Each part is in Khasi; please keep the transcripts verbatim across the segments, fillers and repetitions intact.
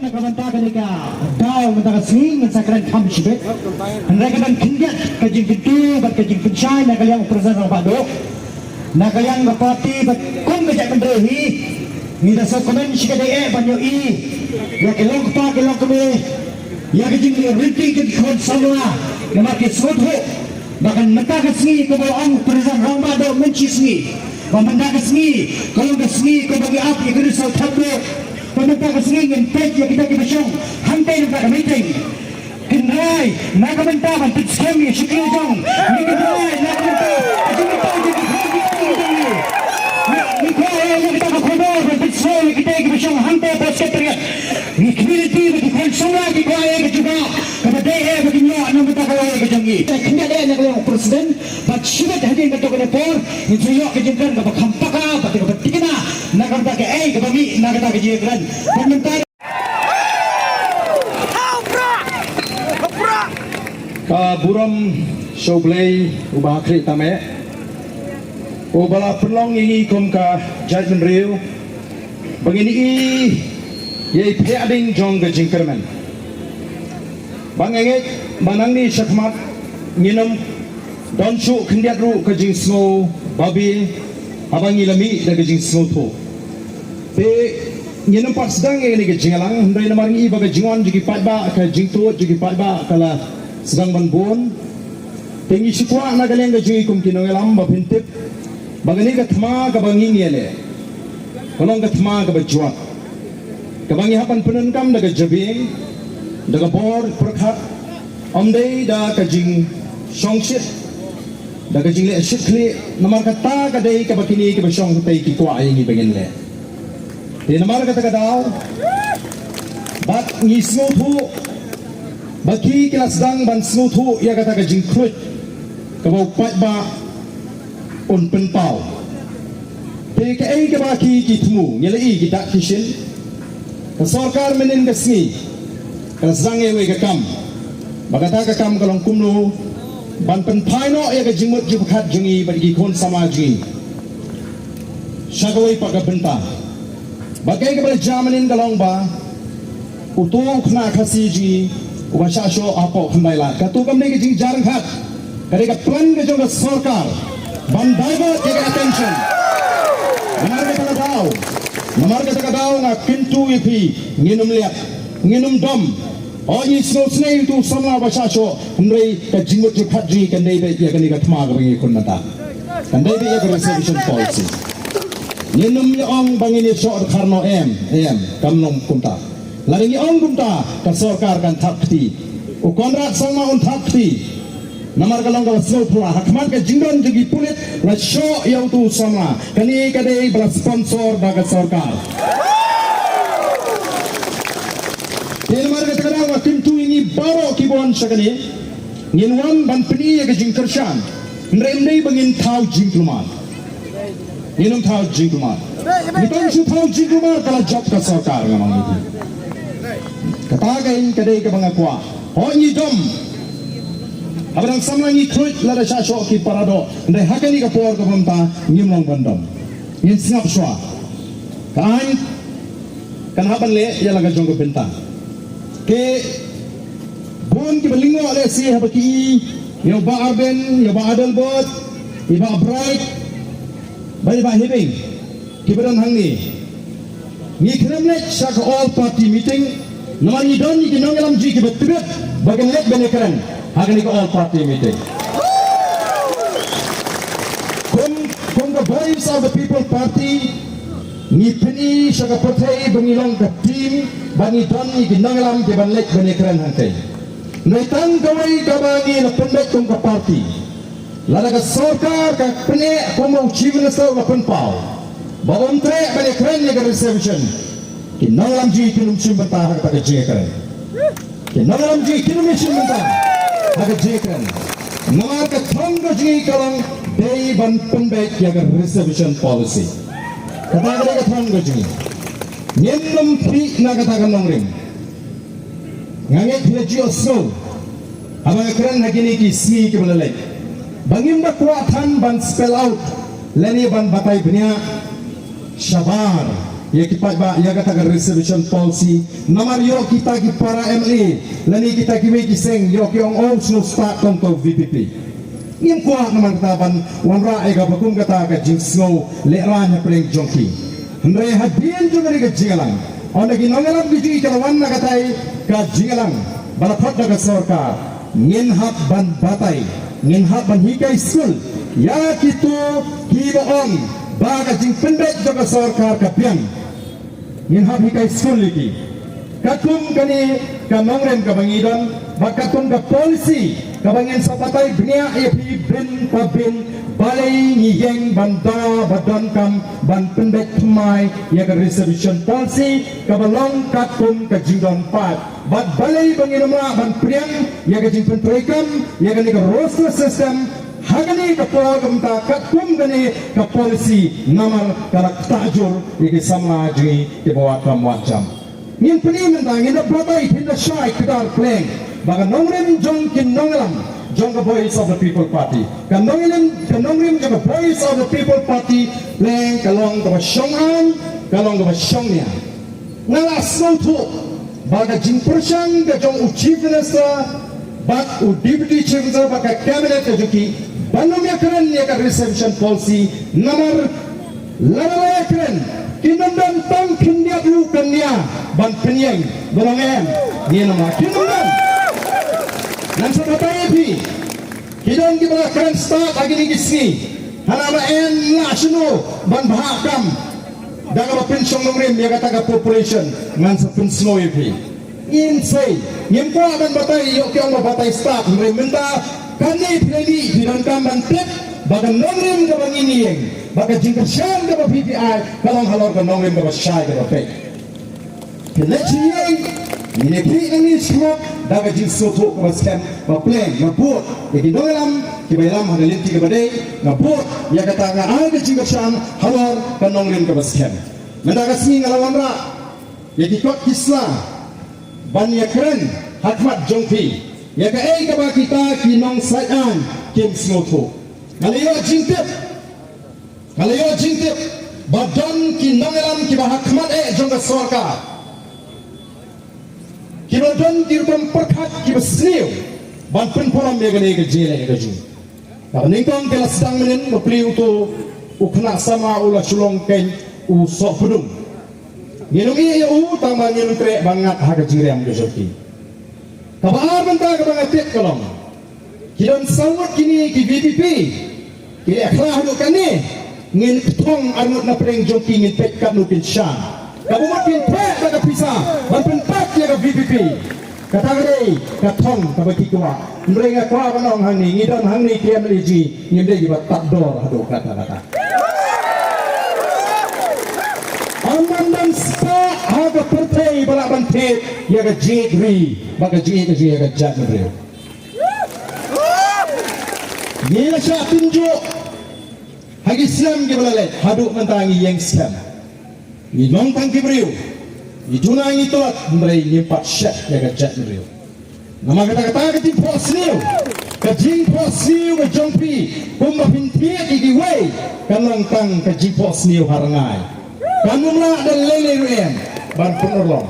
Na ka bynta kane ka daw mynta ka sngi ngin sa kren kham shibit. Hynrei ka ban khyndiat ka jingkyntu bad ka jingpynshai na ka liang u President Rangbah Duh, na ka liang ka party bad kum ka jaitbynriew hi, ngi da sngewkmen shikatdei eh ban ïohi ïa ki longkpa ki longkmie, ïa ka jingrynti ka jingkhon samla. Namar ki sngewthuh ba kan mynta ka sngi kaba ong President Rangbah Duh mynshi sngi, ba mynta ka sngi ka long ka sngi kaba ngi ap ïa ka riewthap duh. Ba mynta ka sngi ngin peit ïa kita kiba shong hangtei na ka meeting. Kynrai na ka bynta ban pynskhem ïa shakri jong ngi, kynrai na ka bynta ka jingmyntoi jong ki khun ki kti jong ngi. Ngi kwah ïa kita ka khubor ban pynskhem ïa kita kiba shong hangtei post ka triat. Ngi khmih lynti ba ki khun samla ki kwah ïa ka jubab kaba dei eh ba kin ïoh na ka bynta ka lawei ka jong ngi. Te khyndiat eh na ka liang u President bad shibit hadien katto katne por ngin sa ïoh ka jingkren kaba kham paka bad kaba thikna na ka bynta kaei kaba mih na kata ka jingkren. Bad mynta ka burom sha U Blei uba ha khlieh tam eh, uba la pynlong ïa ngi kum ka jaitbynriew ba ngin ïohi ïa i phriah ding jong ka jingkyrmen. Ba nga ngeit ba nangne shakhmat ngin ym don shuh khyndiat ruh ka jingsngew babe haba ngi la mih da ka jingsngewthuh. Te ngin ym pat sdang ïa kane ka jingïalang, hynrei namar ngi i ba ka jingwan jong ki paidbah, ka jingtuid jong ki paidbah ka la sdang ban bun. Te ngi shu kwah na ka liang ka jong ngi kum ki nongïalam ba phin tip ba kane ka thma kaba ngi ngi ïaleh ka long ka thma kaba jwat, kaba ngi hap ban pyndonkam da ka jabieng, da ka bor pyrkhat, ym dei da ka jingshongshit, da ka jingleh shit khlieh. Namar kata ka dei kaba kine kiba shong hangtei ki kwah ïa ngi ba ngin leh. Te namar kata ka daw bad ngi sngewthuh ba ki ki la sdang ban sngewthuh ïa kata ka jingkhluit kaba u paidbah un pynpaw. Te kaei kaba ki ki thmu, ngi la i ki dak ki shin. Ka sorkar mynnin ka sngi ka la sdang ïa iwei ka kam, ba kata ka kam ka long kumno ban pynphai noh ïa ka jingmut jingpyrkhat jong ngi bad ki khun samla jong ngi sha kawei pat ka bynta. Bad kaei kaba la jia mynnin ka long ba uto u khynnah Khasi jong ngi uba shah shoh hapoh khyndai lad, kato kam dei ka jingjar ryngkat, ka dei ka plan ka jong ka sorkar ban divert ïa ka attention. Namar kata ka daw, namar kata ka daw nga kyntu ïa phi, ngin ym liat, ngin ym dom. Hooid ngi sngewsynei ïa uto u samla uba shah shoh, hynrei ka jingmut jingpyrkhat jong ngi kan dei beit ïa kane ka thma kaba ngi khun mynta. Kan dei beit ïa ka reservation policy. Ngin ym ïa ong ba ngin ïa shoh dkhar noh, em, em, kam long kumta. Lada ngi ong kumta ka sorkar kan thap kti. U Conrad Sangma un thap kti. Namar ka long kaba sngewphylla, ha khmat ka jingdon jong ki pulit la shoh ïa uto u samla. Kane ka dei ba la sponsor da ka sorkar. Te namar kata ka daw nga kyntu ïa ngi baroh kiba wan sha kane, ngin wan ban pyni ïa ka jingkyrshan, hynrei ym dei ba ngin thaw jingkulmar. Ngin ym thaw jingkulmar. Ngi tang shu thaw jingkulmar ka la jop ka sorkar, nga ong ïa phi. Kata ka dei kaba nga kwah. Hooid ngi dom. Haba dang samla ngi khluit lada shah shoh ki para doh. Hynrei ha kane ka por kaba mynta ngim long ban dom. Ngin sngap shuwa. Ka aiñ kan hap ban leh ïa la ka jong ka bynta. Te bun kiba lyngngoh lehse haba ki i ïa u Bah Ardent, ïa u Bah Adelbert, ïa u Bah Bright bad ïa u Bah Hebing kiba don hangne. Ngi khlem leit sha ka all party meeting namar ngi don ïa ki nongïalam jong ngi kiba tbit ba kin leit ban ïakren ha kane ka all party meeting. Kum, kum ka Voice of the People Party, ngi pyni sha ka pyrthei ba ngi long ka team, ba ngi don ïa ki nongïalam kiban leit ban ïakren hangtei. Hynrei tang kawei kaba ngi la pynbeit kum ka party. Lada ka sorkar ka pyneh kumba u Chief Minister u la pynpaw ba um treh ban ïakren ïa ka reservation, ki nongïalam jong ngi kin ym shim bynta ha kata ka jingïakren. Ki nongïalam jong ngi kin ym shim bynta ha ka jingïakren. Namar ka thong ka jong ngi ka long dei ban pynbeit ïa ka reservation policy. Kata ka dei ka thong ka jong ngi. Ngin ym pynbeit na kata ka nongrim. Nga ngeit phi la ju ïohsngew haba nga kren ha kine ki sngi kiba la leit ba ngim da kwah than ban spell out lane ban batai bniah shabar Ïa ki paidbah ïa kata ka reservation policy, namar ïoh kita ki para M L A lane kita kiwei ki seng ïoh ki ong, oh, sngewstad tang to V P P. Ngim kwah namar kata ban wanrah ïa kaba kum kata ka jingsngew lehraiñ hapdeng jong ki. Hynrei hadien jong kane ka jingïalang, ynda ki nongïalam ki jong ngi ki la wan na katai ka jingïalang ba la khot da ka sorkar, ngin hap ban batai, ngin hap ban hikai skul ïa kito kiba ong ba ka jingpynbeit jong ka sorkar ka biang. Ngin hap hikai skul ïa ki. Katkum kane ka nongrim kaba ngi don, bad katkum ka policy kaba ngin sa batai bniah ïa phi byn pa byn, balei ngi ïeng ban da ba donkam ban pynbeit thymmai ïa ka reservation policy kaba long katkum ka jingdon paid. Bad balei ba ngin ym lah ban pdiang ïa ka jingpyntreikam ïa kane ka roster system ha kane ka por, kumta katkum kane ka policy, namar ka la ktah jur ïa ki samla jong ngi kiba wad kam wad jam. Ngin pyni mynta, ngin da batai, ngin da shai kdar pleng ba ka nongrim jong ki nongïalam jong ka Voice of the People Party, ka nongrim, ka nongrim jong ka Voice of the People Party pleng ka long kaba shong aiñ, ka long kaba shong nia. Nga la sngewthuh ba ka jingpyrshang ka jong u Chief Minister bad u Deputy Chief Minister bad ka Cabinet ka jong ki ban ym ïakren ïa ka reservation policy, namar lada la ïakren, kin ym don tang khyndiat ruh ka nia ban pynïeng. Ba long em? Ngin ym lah, kin ym don. Ngan sa batai ïa phi, ki don kiba la kren stad ha kine ki sngi, hana ba em lah shano ban bhah kam da kaba pynshong nongrim ïa kata ka population. Ngan sa pynsngew ïa phi. Ngim sei, ngim kwah ban batai, ïoh ki ong ba batai stad, hynrei mynta kane phi la dih, phi donkam ban tip ba ka nongrim kaba ngin ïeng, ba ka jingkyrshan kaba phi phi ai, ka long halor ka nongrim kaba shai kaba peit. Phi leit sha ïing, ngin ïa khih nangne shakhmat da ka jingsngewthuh kaba skhem ba pleng nga bud ïa ki nongïalam kiba ïalam ha ka lynti kaba dei, nga bud ïa kata, nga ai ka jingkyrshan halor ka nongrim kaba skhem. Mynta ka sngi nga la wanrah ïa ki kot ki sla ban ïakren ha khmat jong phi ïa kaei kaba kita ki nongshai aiñ kim sngewthuh. Nga la ïoh jingtip, nga la ïoh jingtip ba don ki nongïalam kiba ha khmat eh jong ka sorkar, kiba don ki rukom pyrkhat kiba sniew ban pynparom ïa kane ka jingïaleh ka jong ngi. Kaba nyngkong ki la sdang mynnin, bapli uto u khynnah samla u la shu long keiñ u sohpdung. Ngin ym ïeh ïa u tang ba ngin ym treh ban ngat ha ka jingriam ka jong ki. Kaba ar mynta kaba nga tip ka long, ki don saw ngut kine ki V P P ki leh khla haduh kane, ngin kthong arngut na pdeng jong ki, ngin peit katno kin shan. Kaba mut kin phet da ka pisa ban pynpait ïa ka V P P. Kata ka dei ka thong kaba ki kwah. Hynrei nga kwah ban ong hangne, ngi don hangne ki M L A jong ngi, ngim dei kiba tad dor haduh katta katta. Ym don spah ha ka pyrthei ba lah ban thied ïa ka jingïeit ri bad ka jingïeit ka jong ngi ïa ka jaitbynriew. Ngi la shah tynjuh ha ki snem kiba la leit, haduh mynta ngi ïeng skhem. Ngi long tang ki briew, ngi duna ngi tlot, hynrei ngim pat shet ïa ka jaitbynriew. Namar kata, kata ka jingphohsniew, ka jingphohsniew ka jong phi, kumba phin thied ïa kiwei, kan long tang ka jingphohsniew ha rngai. Kan ym lah da lei lei ruh em ban pynurlong.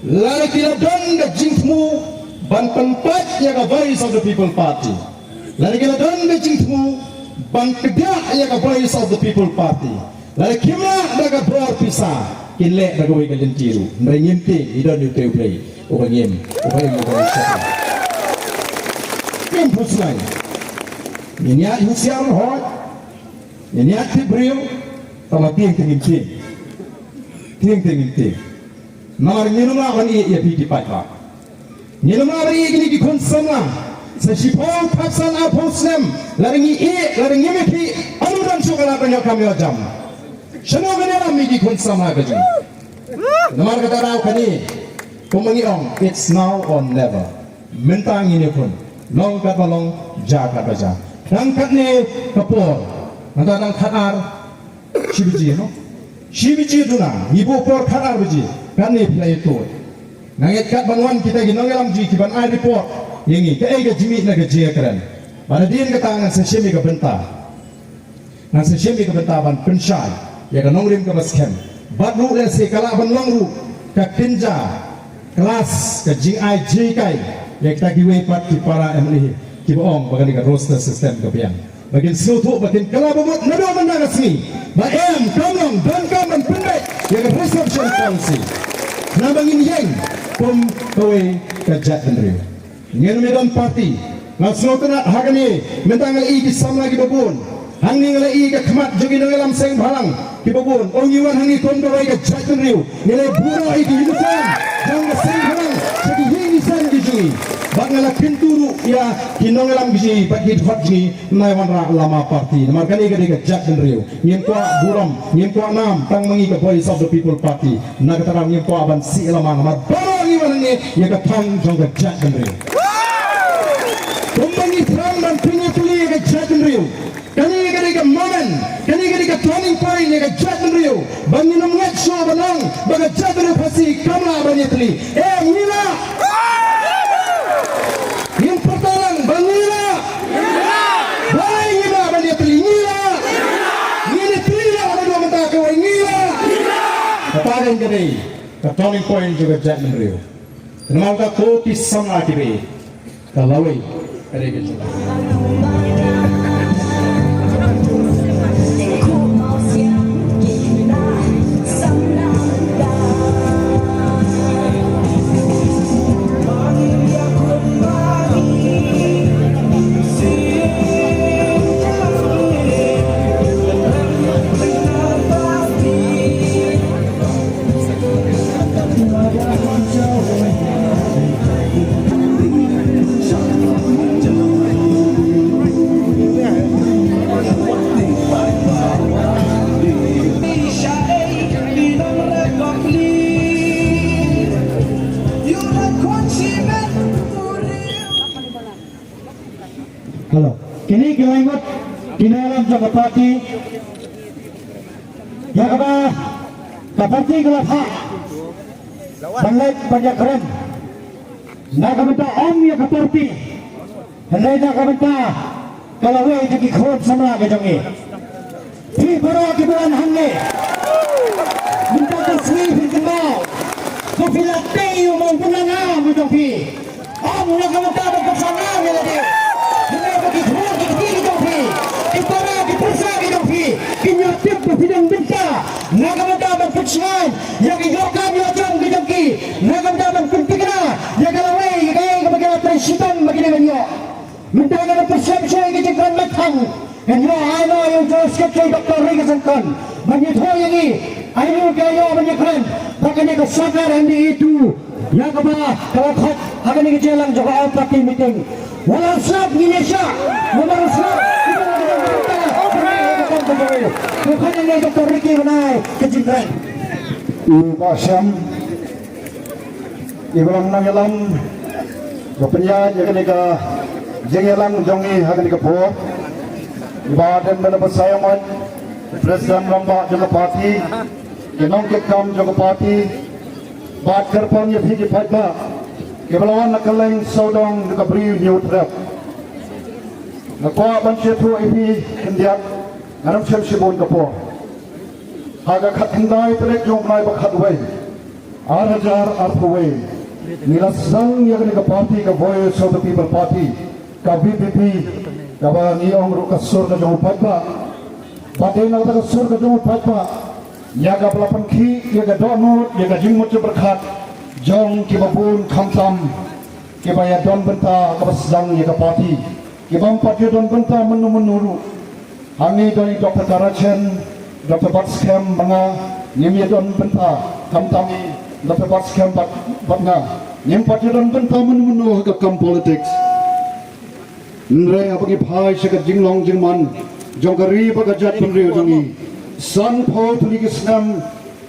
Lada ki la don ka jingthmu ban pynpait ïa ka Voice of the People Party, lada ki la don ka jingthmu ban kdiah ïa ka Voice of the People Party, lada kim lah da ka bor pisa, kin leh da kawei ka lynti ruh. Hynrei ngim tieng, ngi don ïa utai U Blei uba ngim, uba im, uba ngim shah. Ngim phuslai. Ngin ïaid husiar hooid, ngin ïaid tip briew, tangba tieng te ngim tieng. Tieng te ngim tieng. Namar ngin ym lah ban ïeh ïa phi ki paidbah. Ngin ym lah ban ïeh ïa kine ki khun samla. Sa shiphew, khatsan, arphew snem, lada ngi ïeh, lada ngim ïeh, ym don shuh ka lad ban ïoh kam ïoh jam. Shano ngin ïalam ïa ki khun samla ka jong ngi? Namar kata daw kane, kumba ngi ong, it's now or never. Mynta ngin ïakhun, long katba long, jia katba jia. Dang katne ka por, mynta dang khatar, shi baje, no? Shi baje duna, ngi buh por khatar baje, katne phi la ïa tuid. Nga ngeit katba wan kita ki nongïalam jong ngi ki ban ai report ïa ngi kaei ka jingmih na ka jingïakren. Bad hadien kata ngan sa shim ïa ka bynta, ngan sa shim ïa ka bynta ban pynshai ïa ka nongrim kaba skhem. Bad ruh lehse ka lah ban long ruh ka kynja klas, ka jingai jinghikai ïa kita kiwei pat ki para M L A kiba ong ba kane ka roster system ka biang. Ba kin sngewthuh, ba kin kylla ba mut naduh mynta ka sngi ba em kam long donkam ban pynbeit ïa ka reservation policy. Namar ba ngin ïeng kum kawei ka jaitbynriew. Ngin ym don party. Nga sngewtynnat ha kane, mynta nga la ïohi ki samla kiba bun. Hangne nga la ïohi ka khmat jong ki nongïalam seng bhalang kiba bun. Ong ngi wan hangne kum kawei ka jaitbynriew. Ngi la burom ïa ki uniform jong ka seng bhalang sha ki ïing ki sem ki jong ngi. Bad nga la kyntu ruh ïa ki nongïalam ki jong ngi bad ki dkhot jong ngi. Nai wanrah lama party namar kane ka dei ka jaitbynriew. Ngim kwah burom, ngim kwah nam, tang ma ngi ka Voice of the People Party. Na kata ka daw ngim kwah ban sih lama namar baroh ngi wan hangne ïa ka thong jong ka jaitbynriew. Kumba ngi thrang ban pynïatylli ïa ka jaitbynriew, kane ka dei ka moment, kane ka dei ka turning point ïa ka jaitbynriew. Ba ngin ym ngeit shuh ban ong ba ka jaitbynriew Khasi kam lah ban ïatylli. Eh, ngi lah. Ngin pyrta lang ba ngi lah. Balei ngi lah ban ïatylli? Ngi lah. Ngin ïatylli lah, ba dei mynta kawei ngi lah. Kata ka dei ka turning point jong ka jaitbynriew. Namar kata ko ki samla kiba ïeit, ka lawei ka dei ka jinglah. Hello. Kine ki lai ngut ki nongïalam jong ka party. Ïa kaba ka party ka la phah ban leit ban ïakren. Na ka bynta ym ïa ka party. Hynrei na ka bynta ka lawei jong ki khun samla ka jong ngi. Phi baroh kiba wan hangne mynta ka sngi phin kynmaw ba phi la tei ïa u mawnpynlang ka jong phi. Ym na ka bynta ban pynshai ïa lade. Hynrei ba ki khun ki kti ki jong phi, ki para ki pyrsa ki jong phi kin ïoh tip ba phi don bynta. Na ka bynta ban pynshai ïa ki ïoh kam ïoh jam ki jong ki. Na ka bynta ban pynthikna ïa ka lawei ïa kaei kaba ki la trei shitom ba ki dei ban ïoh. Mynta ngan pynshlur shuwa ïa ka jingkren met thang. Ngan ïoh ai noh ïa u General Secretary Doctor Ricky Syngkon ban ïathuh ïa ngi aïu ka ïoh ban ïakren bad kane ka sorkar M D A two ïa kaba ka la khot ha kane ka jingïalang jong ka All Party Meeting. Wat la sngap ngin ïa shah, wat la sngap. Ka khot ïa ngi Doctor Ricky ban ai ka jingkren. U Bah Shyam. Iba long nongïalam ba pynïaid ïa kane ka jingïalang jong ngi ha kane ka por. Iba don bad Bah Saiamon, President rangbah jong ka party, ki nongkitkam jong ka party, bad kyrpang ïa phi ki paidbah kiba la wan na kylleng sawdong na ka Bri u Hynñiewtrep. Nga kwah ban sngewthuh ïa phi khyndiat, ngam shym shibun ka por. Ha ka khatkhyndai tarik jong u bnai ba khatwei, ar hajar arphew wei, ngi la sdang ïa kane ka party ka Voice of the People Party, ka V P P, kaba ngi ong ruh ka sur ka jong u paidbah. Bad dei na kata ka sur ka jong u paidbah ïa kaba la pynkhih ïa ka dohnud ïa ka jingmut jingpyrkhat jong kiba bun khamtam kiba ïa don bynta kaba sdang ïa ka party. Kibym pat ïa don bynta mynno mynno ruh. Hangne don i Doctor Tarachen, Doctor Batskhem bad nga, ngim ïa don bynta, khamtam i Doctor Batskhem bad, bad nga. Ngim pat ïa don bynta mynno mynno ha ka kam politics. Hynrei haba ngi phai sha ka jinglong jingman jong ka ri bad ka jaitbynriew jong ngi, sanphew tylli ki snem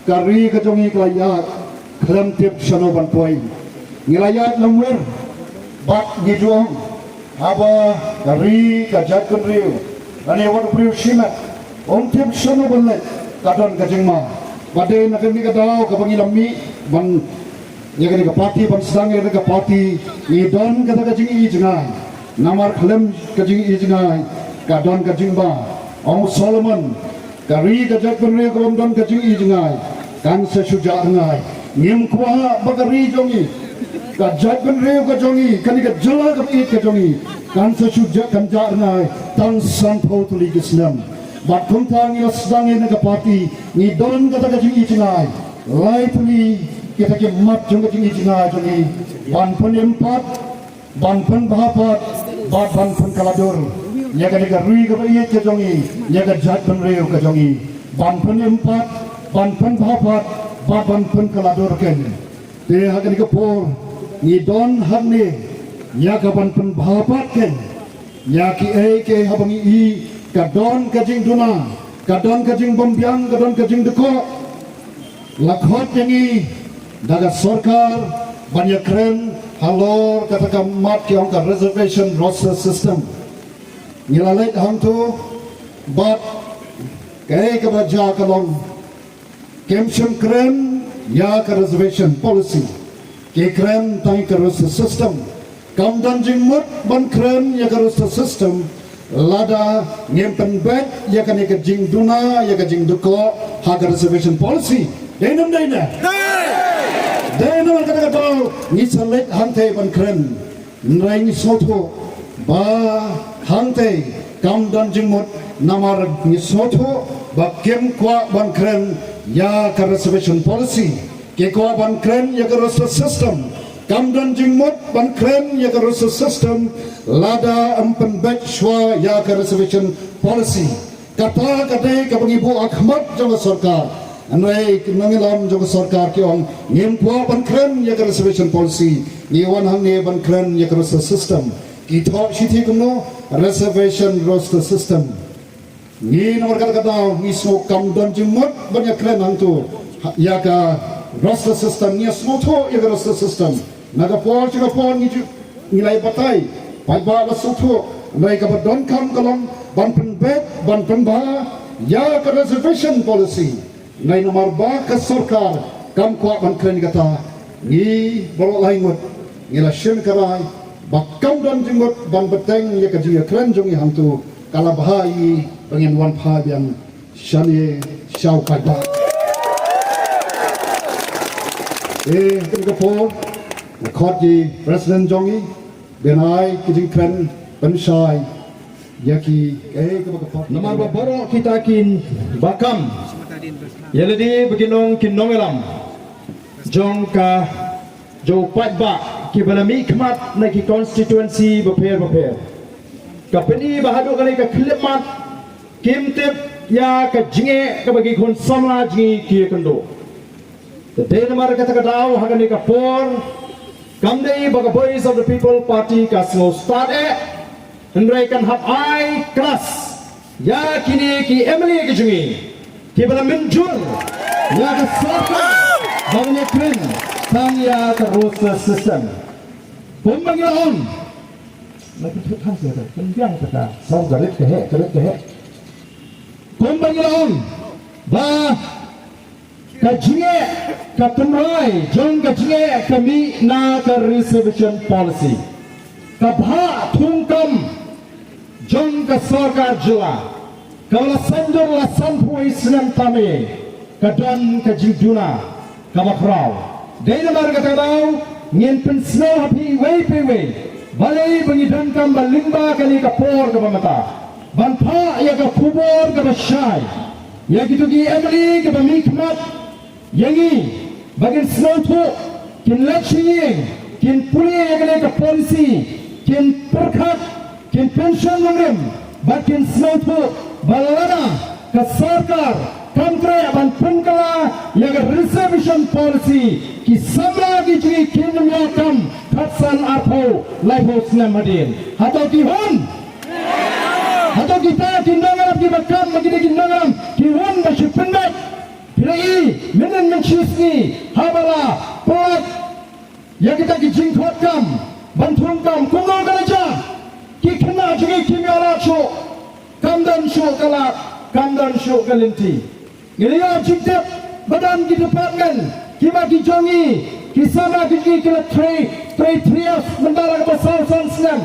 ka ri ka jong ngi ka la ïaid khlem tip shano ban poi. Ngi la ïaid lamwir bad ngi ju ong haba ka ri ka jaitbynriew lane wat u briew shimet um tip shano ban leit, ka don ka jingma. Bad dei na kane ka daw kaba ngi la mih ban ïa kane ka party, ban sdang ïa kane ka party, ngi don kata ka jingi jngai. Namar khlem ka jingi jngai ka don ka jingma. Ong u Solomon, Ka ri ka jaitbynriew ka bym don ka jingïohi jngai kan sa shu jah rngai. Ngim kwah ba ka ri jong ngi, ka jaitbynriew ka jong ngi, kane ka jylla kaba ïeit ka jong ngi kan sa shu jah, kan jah rngai tang sanphew tylli ki snem. Bad kumta ngi la sdang ïa kane ka party, ngi don kata ka jingïohi jngai, lai tylli kita ki mat jong ka jingïohi jngai jong ngi, ban pynim pat, ban pynbha pat, bad ban pynkylla dur ïa kane ka ri kaba ïeit ka jong ngi, ïa ka jaitbynriew ka jong ngi. Ban pynim pat, ban pynbha pat, bad ban pynkylla dur kein. Te ha kane ka por ngi don hangne ïa ka ban pynbha pat kein ïa kiei kiei haba ngi i ka don ka jingduna, ka don ka jingbymbiang, ka don ka jingdkoh. La khot ïa ngi da ka sorkar ban ïakren halor kata ka mat ki ong ka reservation roster system. Ngi la leit hangto bad kaei kaba jia ka long, kim shym kren ïa ka reservation policy, ki kren tang ïa ka roster system. Kam don jingmut ban kren ïa ka roster system lada ngim pynbeit ïa kane ka jingduna, ïa ka jingdkoh ha ka reservation policy. Dei ne ym dei ne? Dei. Namar kata ka daw ngi sa leit hangtei ban kren. Hynrei ngi sngewthuh ba hangtei kam don jingmut, namar ngi sngewthuh ba kim kwah ban kren ïa ka reservation policy. Ki kwah ban kren ïa ka roster system. Kam don jingmut ban kren ïa ka roster system lada ym pynbeit shuwa ïa ka reservation policy. Kata ka dei kaba ngi buh ha khmat jong ka sorkar. Hynrei ki nongïalam jong ka sorkar ki ong ngim kwah ban kren ïa ka reservation policy. Ngi wan hangne ban kren ïa ka roster system. Ki thoh shithi kumno? Reservation roster system. Ngi namar kata ka daw ngi sngew kam don jingmut ban ïakren hangto ïa ka roster system, ngi sngewthuh ïa ka roster system. Na ka por sha ka por ngi ju, ngi la ïa batai, paidbah la sngewthuh, hynrei kaba donkam ka long ban pynbeit, ban pynbha ïa ka reservation policy. Hynrei namar ba ka sorkar kam kwah ban kren kata, ngi baroh lai ngut ngi la shim ka rai ba kam don jingmut ban bteng ïa ka jingïakren jong ngi hangto, ka la bha ïa ngi ba ngin wan phai biang shane sha u paidbah. Eh, ha kane ka por, nga khot ïa i president jong ngi, ban ai ki jingkren pynshai ïa ki, eh, kaba ka party. Namar ba baroh kita kin ba kam ïa lade ba kin long ki nongïalam jong ka, jong u paidbah kiba la mihkhmat na ki constituency bapher bapher. Ka pyni ba haduh kane ka khyllipmat kim tip ïa ka jingeh kaba ki khun samla jong ngi ki ïakynduh. Te dei namar kata ka daw ha kane ka por, kam dei ba ka Voice of the People Party ka sngew stad eh, hynrei kan hap ai klas ïa kine ki M L A ki jong ngi kiba la mynjur ïa ka sorkar ba ngin ïakren tang ïa ka roster system. Kumba ngi la ong, na ki thut han sha ka pynbiang ka, ka saw ka rit ka heh, ka rit ka heh. Kumba ngi la ong ba ka jingeh, ka tynrai jong ka jingeh ka mih na ka reservation policy. Ka bhah thungkam jong ka sorkar jylla kaba la saiñdur la sanphew snem tam eh, ka don ka jingduna kaba khraw. Dei namar kata ka daw ngin pynsngew ha phi iwei pa iwei, balei ba ngi donkam ban lyngba kane ka por kaba mynta ban phah ïa ka khubor kaba shai ïa kito ki M L A kiba mihkhmat ïa ngi ba kin sngewthuh, kin leit sha ïing, kin pule ïa kane ka policy, kin pyrkhat, kin pynshong nongrim bad kin sngewthuh ba lada ka sorkar kam treh ban pynkylla ïa ka reservation policy, ki samla ki jong ngi kin ym ïoh kam khatsan, arphew, laiphew snem hadien. Hato ki hun? Hato kita ki nongïalam kiba kam, kita ki nongïalam ki hun ba shu pynbeit? Phi la i mynnin mynshisngi haba la pynlait ïa kita ki jingkhot kam ban thung kam, kumno ka la jia? Ki khynnah jong ngi kim ïoh lad shuh, kam don shuh ka lad, kam don shuh ka lynti. Ngi la ïoh jingtip ba don ki department kiba ki jong ngi, ki samla ki jong ngi ki la trei, trei triage mynta la kaba saw san snem.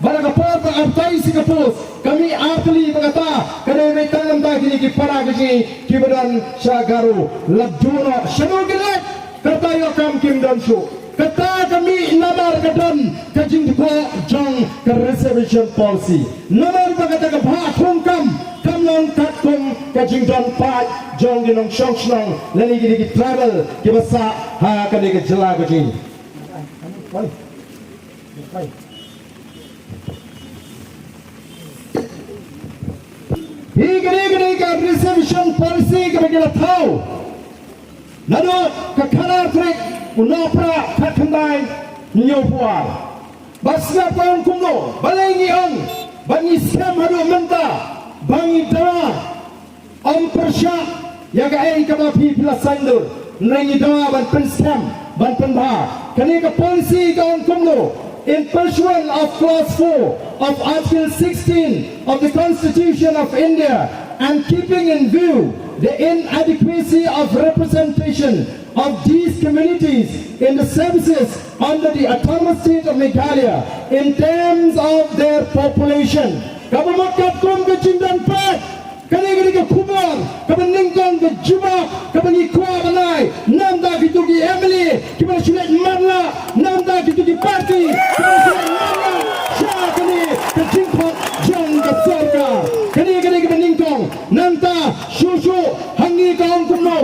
Ba la ka por ba advertise ka post ka mih artylli ba kata ka dei ba tang namar kine ki para ka jong ngi kiba don sha Garo. Lada don shano ki leit kata ïoh kam kim don shuh. Kata ka mih namar ka don ka jingdukho jong ka reservation policy. Namar ba kata ka bha thung kam kam long katkum ka jingdon paid jong ki nongshong shnong lane kine ki tribal kiba sah ha kane ka jylla ka jong ngi. Hi kane kane ka reservation policy kaba ki la thaw naduh ka khatar tarik u Nohprah khatkhyndai hynñiewphew ar. Ba sngap ka ong kumno, balei ngi ong ba ngi skhem haduh mynta ba ngi dawa ym pyrshah ïa kaei kaba phi phi la saiñdur. Hynrei ngi dawa ban pynskhem, ban pynbha. Kane ka policy ka ong kumno, in pursuance of clause four of Article sixteen of the Constitution of India and keeping in view the inadequacy of representation of these communities in the services under the Autonomous State of Meghalaya in terms of their population. Kaba mut katkum ka jingdon paid, kane ka dei ka khubor kaba nyngkong, ka jubab kaba ngi kwah ban ai na bynta kito ki M L A kiba la shu leit matlah, na bynta kito ki party kiba la shu leit matlah sha kane ka jingkhot jong ka sorkar. Kane ka dei kaba nyngkong. Nangta shuh shuh hangne ka ong kumno,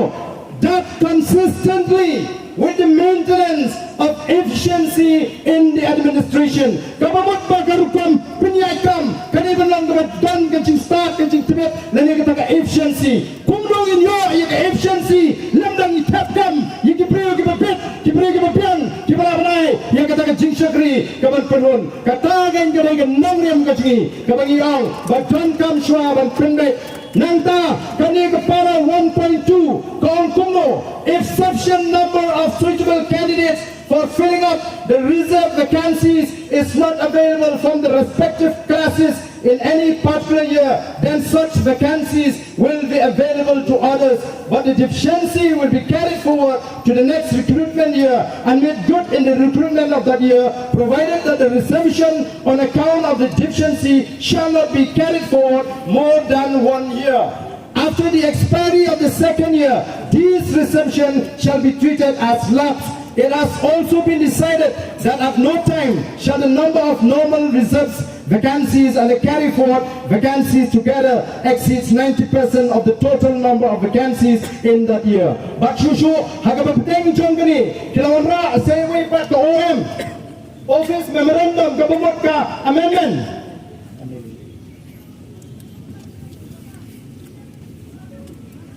that consistently with the maintenance of efficiency in the administration. Kaba mut ba ka rukom pynïaid kam ka dei ban long kaba don ka jingstad, ka jingtbit lane kata ka efficiency. Kumno ngin ïoh ïa ka efficiency lymda ngi thep kam ïa ki briew kiba bit, ki briew kiba biang, kiba lah ban ai ïa kata ka jingshakri kaban pynhun. Kata ka dei ka nongrim ka jong ngi kaba ngi ong ba donkam shuwa ban pynbeit. Nangta kane ka para one point two ka ong kumno, if sufficient number of suitable candidates for filling up the reserved vacancies is not available from the respective classes in any particular year, then such vacancies will be available to others, but the deficiency will be carried forward to the next recruitment year and made good in the recruitment of that year, provided that the reservation on account of the deficiency shall not be carried forward more than one year. After the expiry of the second year, these reservations shall be treated as lapsed. It has also been decided that at no time shall the number of normal reserves vacancies and the carry forward vacancies together exceeds ninety percent of the total number of vacancies in that year. Bad shuh shuh ha kaba pdeng jong kane ki la wanrah sa iwei pat ka O M, Office Memorandum, kaba mut ka amendment.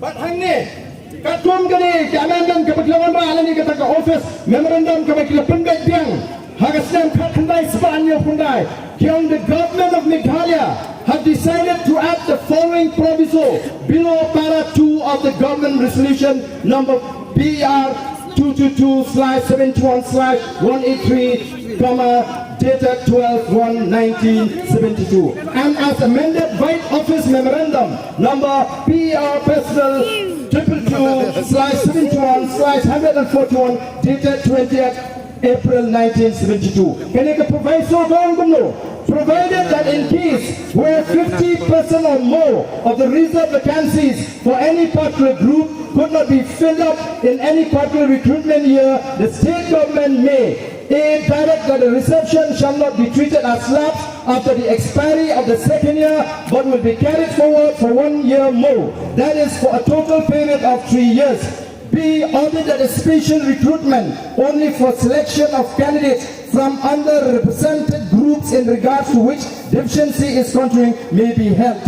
Bad hangne katkum kane ka amendment kaba ki la wanrah lane kata ka Office Memorandum kaba ki la pynbeit biang ha ka snem khatkhyndai spah hynñiewphew khyndai, ki ong, the Government of Meghalaya have decided to add the following proviso below para two of the Government Resolution number P R two two two slash seven one slash one eight three, comma, dated twelve one nineteen seventy-two, and as amended by Office Memorandum number P R personnel triple two slash seventy-one slash hundred and forty-one, dated twentieth April nineteen seventy-two. Kane ka proviso ka ong kumno, provided that in case where fifty percent or more of the reserved vacancies for any particular group could not be filled up in any particular recruitment year, the state government may, A, direct that the reservation shall not be treated as lapsed after the expiry of the second year, but will be carried forward for one year more, that is, for a total period of three years. B, order that a special recruitment only for selection of candidates from underrepresented groups in regards to which deficiency is continuing may be held.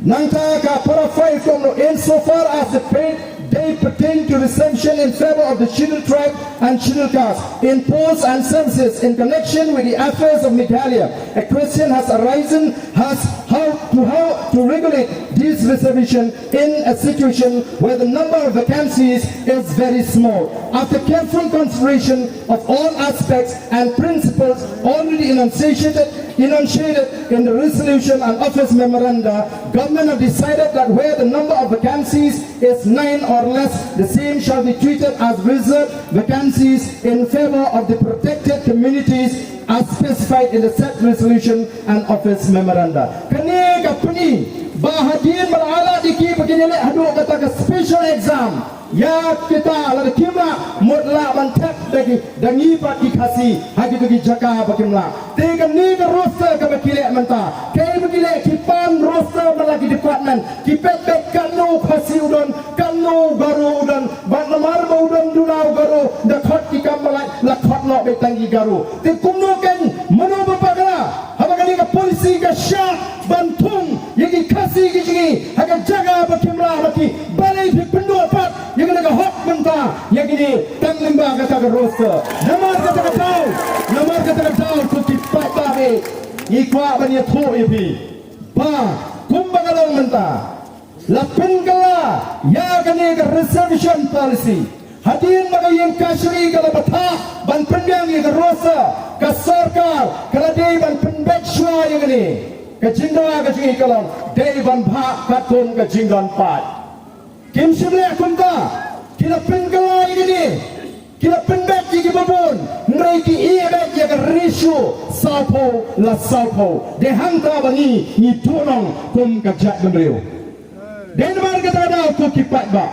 Nangta ka para five ka ong, insofar as the paid day pertain to reservation in favor of the scheduled tribe and scheduled caste in posts and services in connection with the affairs of Meghalaya, a question has arisen as how to, how to regulate this reservation in a situation where the number of vacancies is very small. After careful consideration of all aspects and principles already enunciated, enunciated in the resolution and office memoranda, government have decided that where the number of vacancies is nine or less, the same shall be treated as reserved vacancies in favor of the protected communities as specified in the said resolution and office memoranda. Kane ka pyni ba hadien ba la ailad ïa ki ba kin ïaleh haduh kata ka special exam ïa kita, lada kim lah, mut lah ban thep da ki, da ngi pat ki Khasi ha kito ki jaka ba kim lah. Te kane ka roster kaba ki leh mynta, kaei ba ki leh, ki pan roster man la ki department, ki peit beit katno u Khasi u don, katno u Garo u don, bad namar ba u don duna u Garo, da khot ki kam ba lait, la khot noh beit tang ki Garo. Te kumno kein, mano ba bakla haba kane ka policy ka shah ban thung ïa ki Khasi ki jong ngi ha ka jaka ba kim lah, ba ki, balei phi pynduh pat ïa kane ka hok mynta ïa kine tang lyngba kata ka roster? Namar kata ka daw, namar kata ka daw, ko ki paidbah, ngi kwah ban ïathuh ïa phi ba kumba ka long mynta, la pynkylla ïa kane ka reservation policy. Hadien ba ka ïing kashari ka la bthah ban pynbiang ïa ka roster, ka sorkar ka la dei ban pynbeit shuwa ïa kane. Ka jingdawa ka jong ngi ka long, dei ban bhah katkum ka jingdon paid. Kim shym leh kumta, ki la pynkylla ïa kane. Ki la pynbeit ïa kiba bun, hynrei ki ïehbeit ïa ka ratio sawphew la sawphew. Dei hangta ba ngi, ngi tuh nong kum ka jaitbynriew. Dei namar kata ka daw, ko ki paidbah,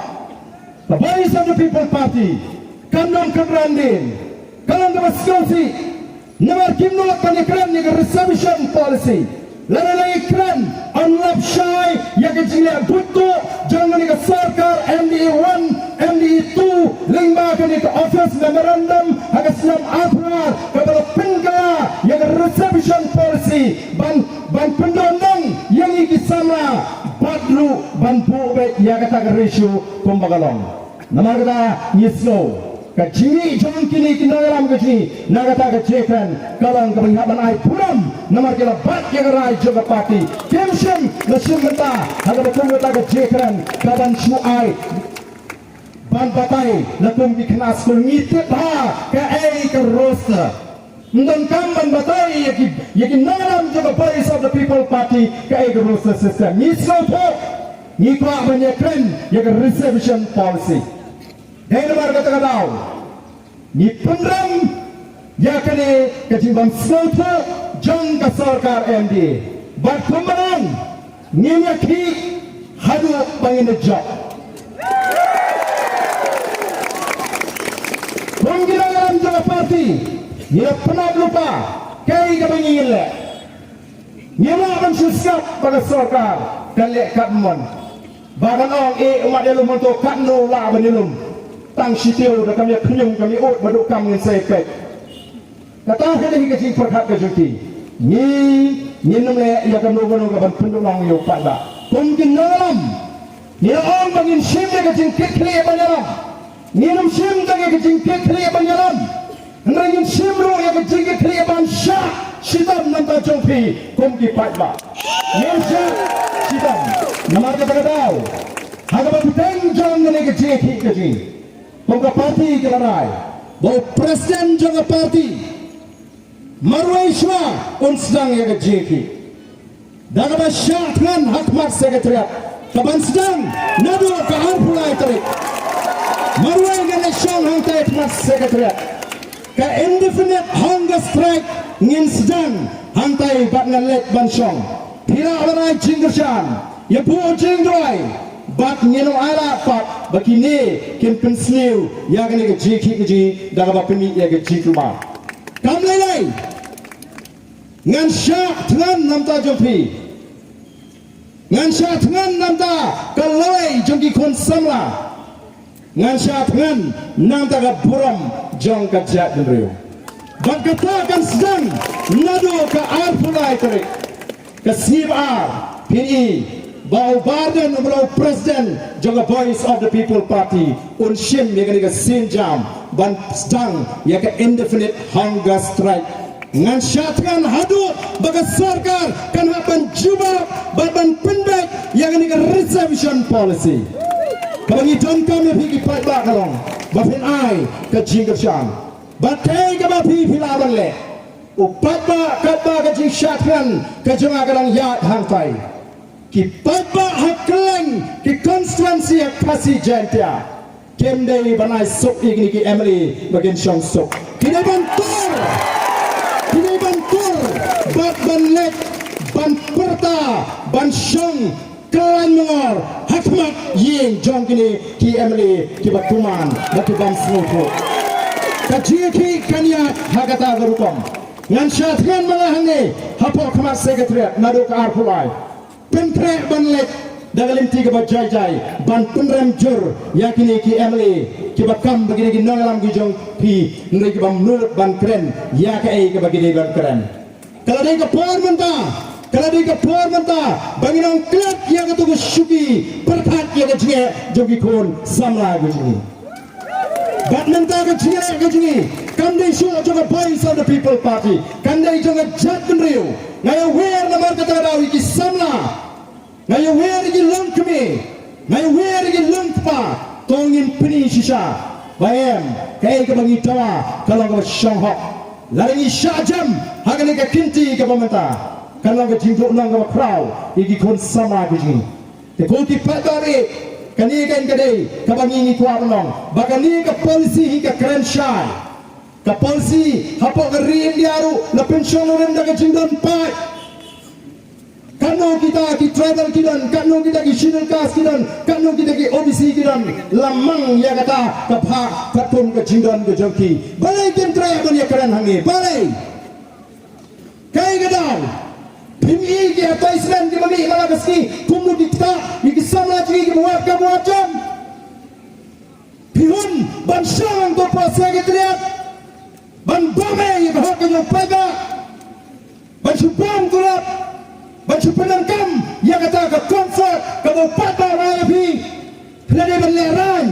ka Voice of the People Party kam don kynran dien, ka long kaba sngewsih. Namar kim nud ban ïakren ïa ka reservation policy. Lada la ïakren, yn lap shai ïa ka jingleh buit tuh jong kane ka sorkar M D A one, M D A two, lyngba kane ka office memorandum ha ka snem arphew ar, kaba la pynkylla ïa ka reservation policy ban, ban pyndonkam ïa ngi ki samla, bad ruh ban buh beit ïa kata ka ratio kumba ka long. Namar kata ngi sngew ka jingmih jong kine ki nongïalam ka jong ngi na kata ka jingkren ka long kaba ngi hap ban ai burom, namar ki la bat ïa ka rai jong ka party. Kim shym la shim bynta ha kaba kum kata ka jingkren kaban shu ai ban batai la kum ki khynnah skul. Ngi tip bha kaei ka roster. Ym donkam ban batai ïa ki, ïa ki nongïalam jong ka Voice of the People Party kaei ka roster system. Ngi sngewthuh, ngi kwah ban ïakren ïa ka reservation policy. Dei namar kata ka daw ngi pynrem ïa kane ka jingbym sngewthuh jong ka sorkar M D A. Bad kumba nang ngin ïakhih haduh ba ngin da jop. Kum ki nongïalam jong ka party, ngi la pynap lypa kaei kaba ngin leh. Ngim lah ban shu sngap ba ka sorkar ka leh katba mon. Ba kan ong, eh, u mat ïalum hangto, katno lah ban ïalum. Tang shi taïew da kam ïa khñium kam ïa ud, ba duh kam ngin sa ïa peit. Kata ka dei ka jingpyrkhat ka jong ki. Ngi, ngin ym leh ïa kano kano kaban pynduhnong ïa u paidbah. Kum ki nongïalam, ngi la ong ba ngin shim ïa ka jingkitkhlieh ban ïalam. Ngin ym shim tang ïa ka jingkitkhlieh ban ïalam, hynrei ngin shim ruh ïa ka jingkitkhlieh ban shah shitom na bynta jong phi kum ki paidbah. Ngin shah shitom. Namar kata ka daw, ha kaba bteng jong kane ka jingïakhih ka jong ngi, kum ka party ka la rai ba u president jong ka party marwei shuwa un sdang ïa ka jingïakhih da kaba shah thngan ha khmat secretariat, kaban sdang naduh ka arphew lai tarik. Marwei ngan leit shong hangtai ha khmat secretariat. Ka indefinite hunger strike ngin sdang hangtai bad ngan leit ban shong. Phi lah ban ai jingkyrshan, ïa phi jingduwai, bad ngin ym ailad pat ba kine kin pynsniew ïa kane ka jingïakhih ka jong ngi da kaba pynmih ïa ka jingkulmar. Kam lei lei, ngan shah thngan na bynta jong phi. Ngan shah thngan na bynta ka lawei jong ki khun samla. Ngan shah thngan na bynta ka burom jong ka jaitbynriew. Bad kata kan sdang naduh ka arphew lai tarik. Ka sngi ba ar, phin i ba u Bah Ardent uba long u president jong ka Voice of the People Party un shim ïa kane ka sienjam ban sdang ïa ka indefinite hunger strike. Ngan shah thngan haduh ba ka sorkar kan hap ban jubab bad ban pynbeit ïa kane ka reservation policy. Kaba ngi donkam ïa phi ki paidbah ka long ba phin ai ka jingkyrshan. Bad kaei kaba phi, phi lah ban leh. U paidbah, katba ka jingshah thngan ka jong nga ka dang ïaid hangtai, ki paidbah ha kylleng ki constituency ha Khasi Jaiñtia kim dei ban ai suk ïa kine ki M L A ba kin shong suk. Ki dei ban tur, ki Bad ban leit ban pyrta ban shong khlaiñ mangor ha khmat ïing jong kine ki M L A kiba kuman bad ki bym sngewthuh. Ka jingïakhih kan ïaid ha kata ka rukom. Ngan shah thngan ma nga hangne hapoh khmat Secretariat naduh ka arphew lai. Pynkhreh ban leit da ka lynti kaba jai jai ban pynrem jur ïa kine ki M L A kiba kam ba kine ki nongïalam ki jong phi, hynrei ki bym nud ban kren ïa kaei kaba ki dei ban kren. Ka la dei ka por mynta, ka la dei ka por mynta ba ngin ong klet ïa kato ka shuki pyrkhat ïa ka jingeh jong ki khun samla ka jong ngi. Bad mynta ka jingeh ka jong ngi kam dei shuh jong ka Voice of the People Party, kan dei jong ka jaitbynriew. Nga ïawer namar kata ka daw ïa ki samla, nga ïawer ïa ki longkmie, nga ïawer ïa ki longkpa. To ngin pyni shisha ba em, kaei kaba ngi dawa ka long kaba shong hok. Lada ngi shah jem ha kane ka kynti kaba mynta, kan long ka jingduhnong kaba khraw ïa ki khun samla ka jong ngi. Te ko ki paidbah, kane kan ka dei kaba ngi ngi kwah ban ong ba kane ka policy hi ka kren shai. Ka policy hapoh ka ri India ruh la pynshong nongrim da ka jingdon paid. Katno kita ki tribal ki don, katno kita ki schedule caste ki don, katno kita ki O B C ki don, la mang ïa kata ka phah katkum ka jingdon ka jong ki. Balei kim treh ban ïakren hangne? Balei? Kaei ka daw? Phim i ki advertisement kiba mih man la ka sngi kumno ki ktah ïa ki samla jong ngi kiba wad kam wad jam? Phi hun ban shong hapoh Secretariat ban bam ïa ka hok ka jong u paidbah, ban shu bam kulap, ban shu pyndonkam ïa kata ka comfort kaba u paidbah u ai ïa phi. Phi la dei ban lehraiñ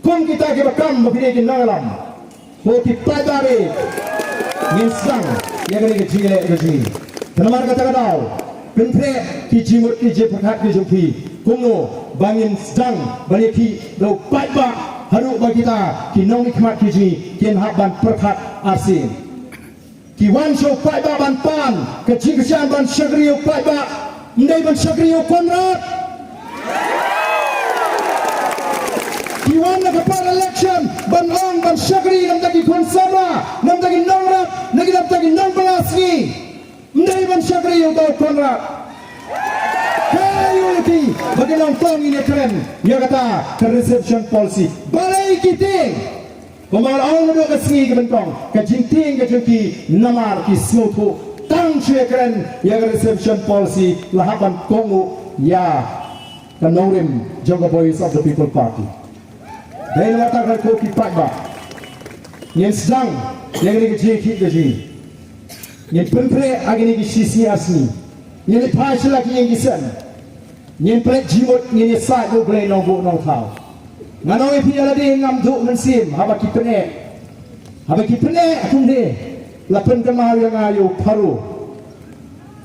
kum kita kiba kam ba phi dei ki nongïalam. Ko ki paidbah, ngin sdang ïa kane ka jingïaleh ka jong ngi. Te namar kata ka daw, pynkhreh ki jingmut ki jingpyrkhat ki jong phi kumno ba ngin sdang ban ïakhih da u paidbah haduh ba kita ki nongmihkhmat ki jong ngi kin hap ban pyrkhat arsien. Ki wan sha u paidbah ban pan ka jingkyrshan ban shakri ïa u paidbah, ym dei ban shakri ïa u Conrad. Ki wan na ka por election ban ong ban shakri na ka bynta ki khun samla, na ka bynta ki nongrep, na ka bynta ki nongbylla sngi. Ym dei ban shakri ïa uta u Conrad. Kaei ïa ki ba ki nongtong ïa kren ïa kata ka reservation policy? Balei ki tieng? Kumba nga la ong naduh ka sngi ka nyngkong, ka jingtieng ka jong ki namar ki sngewthuh tang shu ïakren ïa ka reservation policy la hap ban kohnguh ïa ka nongrim jong ka Voice of the People Party. Dei namar kata ko ki paidbah, ngin sdang ïa kane ka jingïakhih ka jong ngi. Ngin pynkhreh ha kine ki shi sngi ar sngi. Ngin ïa phai sha la ki ïing ki sem. Ngin pynleit jingmut, ngin ïasaid bad U Blei Nongbuh Nongthaw. Ngan ong ïa phi, ïa lade ngam duh mynsiem haba ki pyneh. Haba ki pyneh kumne, la pynkynmaw ïa nga ïa u Pharaoh.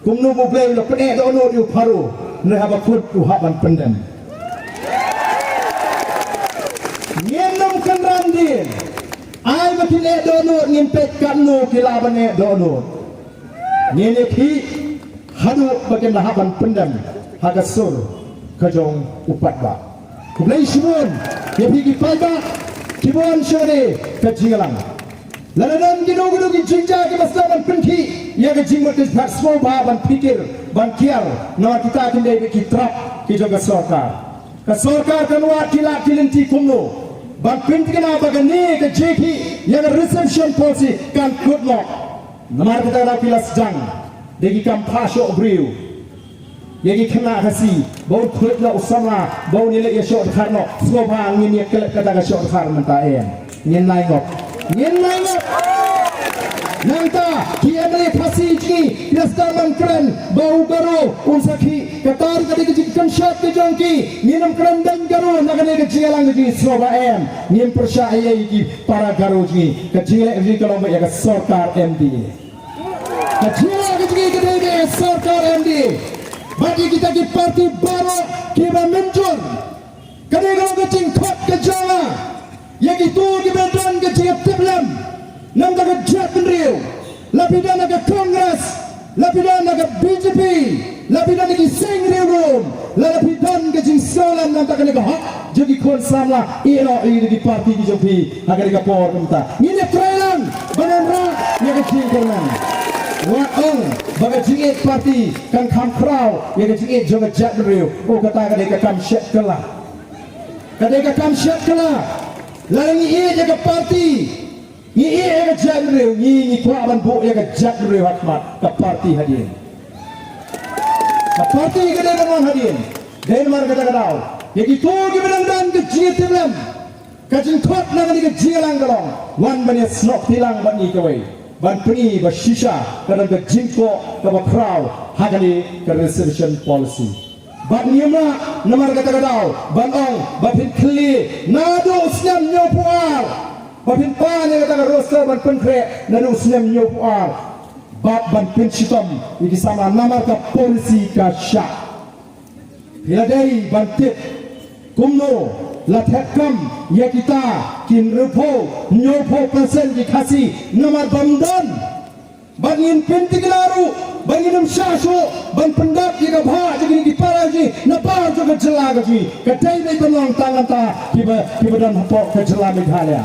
Kumno ba U Blei u la pyneh dohnud ïa u Pharaoh, hynrei haba kut u hap ban pyndem. Ngin ym kynran dien. Ai ba kin eh dohnud, ngin peit katno ki lah ban eh dohnud. Ngin ïakhih haduh ba kin lah ban pyndem ha ka sur ka jong u paidbah. Khublei shibun ïa phi ki paidbah kiba wan sha kane ka jingïalang. Lada don kino kino ki jingjia kiba sdang ban pynkhih ïa ka jingmut, ki sngewbha ban phikir ban kiar, namar kita kin dei ki trap ki jong ka sorkar. Ka sorkar kan wad ki lad ki lynti kumno ban pynthikna ba kane ka jingïakhih ïa ka reservation policy kan kut noh. Namar kata, lada phi la sdang da ki kam phah shoh briew ïa ki khynnah Khasi ba un khlem la u samla ba un ïaleh ïashoh dkhar noh, sngewbha ngin ïa klet kata ka shoh dkhar mynta, em? Ngin lai ngop. Ngin lai ngop. Nangta ki M L A Khasi jong ngi ki la sdang ban kren ba u Garo un sa khih, kata ruh ka dei ka jingkynshoh ka jong ki. Ngin ym kren beiñ Garo na kane ka jingïalang ka jong ngi, sngewbha, em? Ngin pyrshah ïa ki para Garo jong ngi. Ka jingïaleh ka jong ngi ka long beit ïa ka sorkar M D A. Ka jingïaleh ka jong ngi ka dei beit ïa ka sorkar M D A. Bad ïa kita ki parti baroh kiba mynjur. Kane ka long ka jingkhot ka jong nga ïa kito kiba don ka jingïatiplem na ka bynta ka jaitbynriew. La phi don na ka Congress, la phi don na ka B J P, la phi don na ki seng riewlum, la, la phi don ka jingsngewlem na ka bynta kane ka hok jong ki khun samla, ïeh noh ïa ki parti ki jong phi ha kane ka por. Kumta ngin ïatreilang ban wanrah ïa ka jingkyrmen. Wat ong ba ka jingïeit party kan kham khraw ïa ka jingïeit jong ka jaitbynriew. O, kata ka dei ka kam shet kylla. Ka dei ka kam shet kylla. Lada ngi ïeit ïa ka party, ngi ïeit ïa ka jaitbynriew, ngi, ngi kwah ban buh ïa ka jaitbynriew ha khmat, ka party hadien. Ka party ka dei ban wan hadien. Dei namar kata ka daw, ïa kito kiba dang don ka jingïatiplem, ka jingkhot na kane ka jingïalang ka long, wan ban ïasnoh kti lang bad ngi kawei, ban pyni ba shisha ka don ka jingkoh kaba khraw ha kane ka reservation policy. Bad ngim lah namar kata ka daw ban ong ba phin khlieh naduh u snem hynñiewphew ar, ba phin pan ïa kata ka roster ban pynkhreh naduh u snem hynñiewphew ar, bad ban pynshitom ïa ki samla namar ka policy ka shah. Phi la dei ban tip kumno la thep kam ïa kita ki hynriewphew, hynñiewphew percent ki Khasi namar bym don. Bad ngin pyntikna ruh ba ngin ym shah shuh ban pyndap ïa ka bhah jong kine ki para jong ngi na baroh ka jylla ka jong ngi. Ka dei ban long tang mynta kiba, kiba don hapoh ka jylla Meghalaya.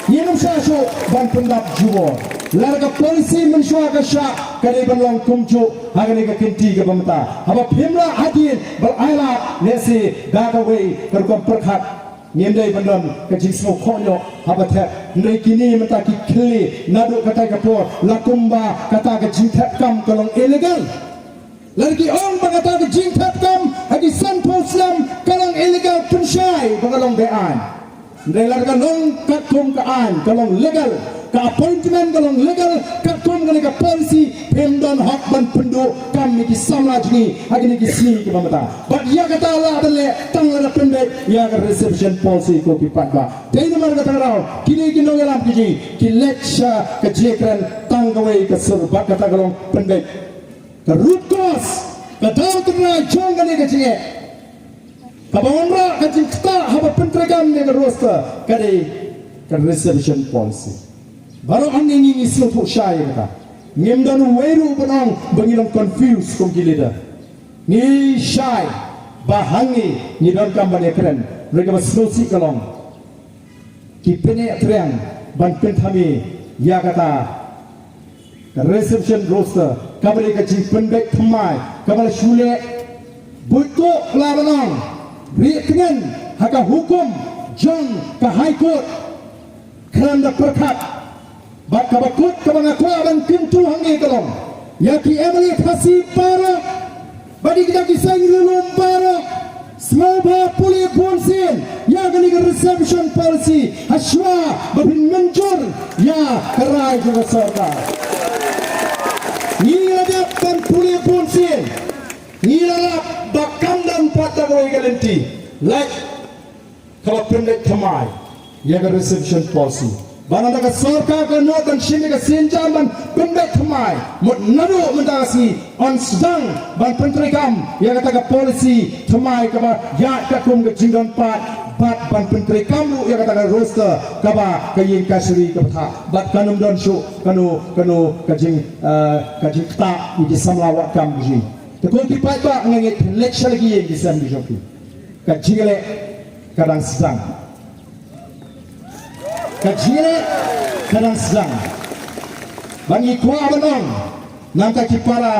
Ngin ym shah shuh ban pyndap jubor. Lada ka policy mynshuwa ka shah, ka dei ban long kumjuh ha kane ka kynti kaba mynta. Haba phim lah hadien ba la ailad, lehse da kawei ka rukom pyrkhat ngim dei ban don ka jingsngewkhohñiuh haba thep. Hynrei kine mynta ki khlieh naduh katei ka por, la kumba kata ka jingthep kam ka long illegal. Lada ki ong ba kata ka jingthep kam ha ki sanphew snem ka long illegal, pynshai ba ka long be-aiñ. Hynrei lada ka long katkum ka aiñ, ka long legal, ka appointment ka long legal, katkum kane ka policy, phim don hok ban pynduh kam ïa ki samla jong ngi ha kine ki sngi kiba mynta. Bad ïa kata lah ban leh tang lada pynbeit ïa ka reservation policy, ko ki paidbah. Dei namar kata ka daw kine ki nongïalam ki jong ngi ki leit sha ka jingkren tang kawei ka sur, bad kata ka long pynbeit. Ka root cause, ka daw tynrai jong kane ka jingeh, kaba wanrah ka jingktah haba pyntreikam ïa ka roster, ka dei ka reservation policy. Baroh hangne ngi, ngi sngewthuh shai ïa kata. Ngim don uwei ruh ban ong ba ngi long confused kum ki leader. Ngi shai ba hangne ngi donkam ban ïakren. Hynrei kaba sngewsih ka long, ki pynïaid triang ban pynthame ïa kata ka reservation roster, kaba dei ka jingpynbeit thymmai kaba la shu leh, buit tuh la ban ong, rieh tngen ha ka hukum jong ka High Court. Khlem da pyrkhat. Bad kaba kut kaba nga kwah ban kyntu hangne ka long, ïa ki M L A Khasi baroh, bad ïa kita ki seng riewlum baroh, sngewbha pule bunsien ïa kane ka reservation policy hashwa ba phin mynjur ïa ka rai jong ka sorkar. Ngi la dep ban pule bunsien. Ngi la lap ba kam don pat da kawei ka lynti, lait kaba pynbeit thymmai ïa ka reservation policy. Ba nangta ka sorkar ka nud ban shim ïa ka sienjam ban pynbeit thymmai. Mut naduh mynta ka sngi yn sdang ban pyntreikam ïa kata ka policy thymmai kaba ïaid katkum ka jingdon paid, bad ban pyntreikam ruh ïa kata ka roster kaba ka ïing kashari ka bthah. Bad kan ym don shuh kano kano ka jing, eh, ka jingktah ïa ki samla wad kam ka jong ngi. Te ko ki paidbah, nga ngeit phin leit sha la ki ïing ki sem ki jong phi. Ka jingïaleh ka dang sdang. Ka jingïaleh ka dang sdang. Bad ngi kwah ban ong na bynta ki para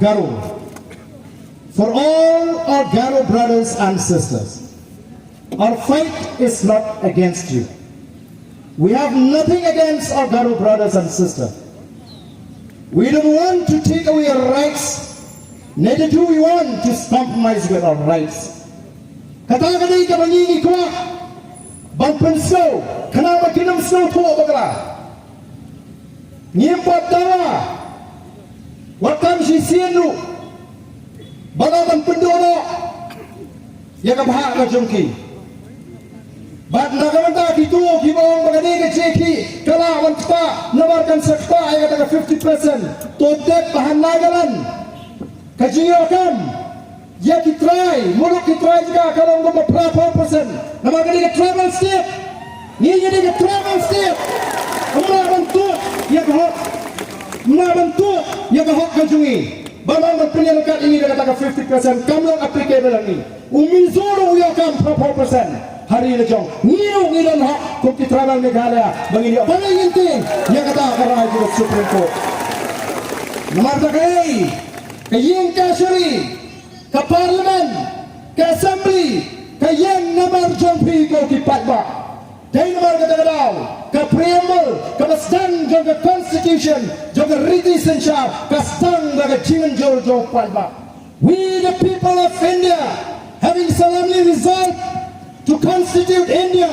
Garo, for all our Garo brothers and sisters, our fight is not against you. We have nothing against our Garo brothers and sisters. We don't want to take away our rights, neither do we want to compromise with our rights. Kata ka dei kaba ngi ngi kwah ban pynsngew, khnang ba kin ym sngewthuh bakla. Ngim pat dawa wat kam shisien ruh ba la ban pynduh noh ïa ka bhah ka jong ki. Bad na ka bynta kito kiba ong ba kane ka jingïakhih ka lah ban ktah namar kan sa ktah ïa kata ka fifty percent. To tip ba ha Nagaland ka jingïoh kam ïa ki trai, muluk ki trai jong ka ka long kumba phraphew percent. Namar ka dei ka tribal state. Ngi ngi dei ka tribal state. Ym lah ban tuh ïa ka hok, ym lah ban tuh ïa ka hok ka jong ngi. Ba long ban pynïaryngkat ïa ngi da kata ka fifty percent, kam long applicable ha ngi. U Mizo ruh u ïoh kam phraphew percent ha ri la jong. Ngi ruh ngi don hok kum ki tribal Meghalaya ba ngin ïoh ban leh ngin tieng ïa kata ka rai jong ka Supreme Court. Namar da kaei, ka ïing kashari, ka parliament, ka assembly, ka ïeng namar jong phi ko ki paidbah. Dei namar kata ka daw, ka preamble, kaba sdang jong ka constitution, jong ka riti synshar, ka sdang da ka jingmynjur jong u paidbah. We the people of India, having solemnly resolved to constitute India,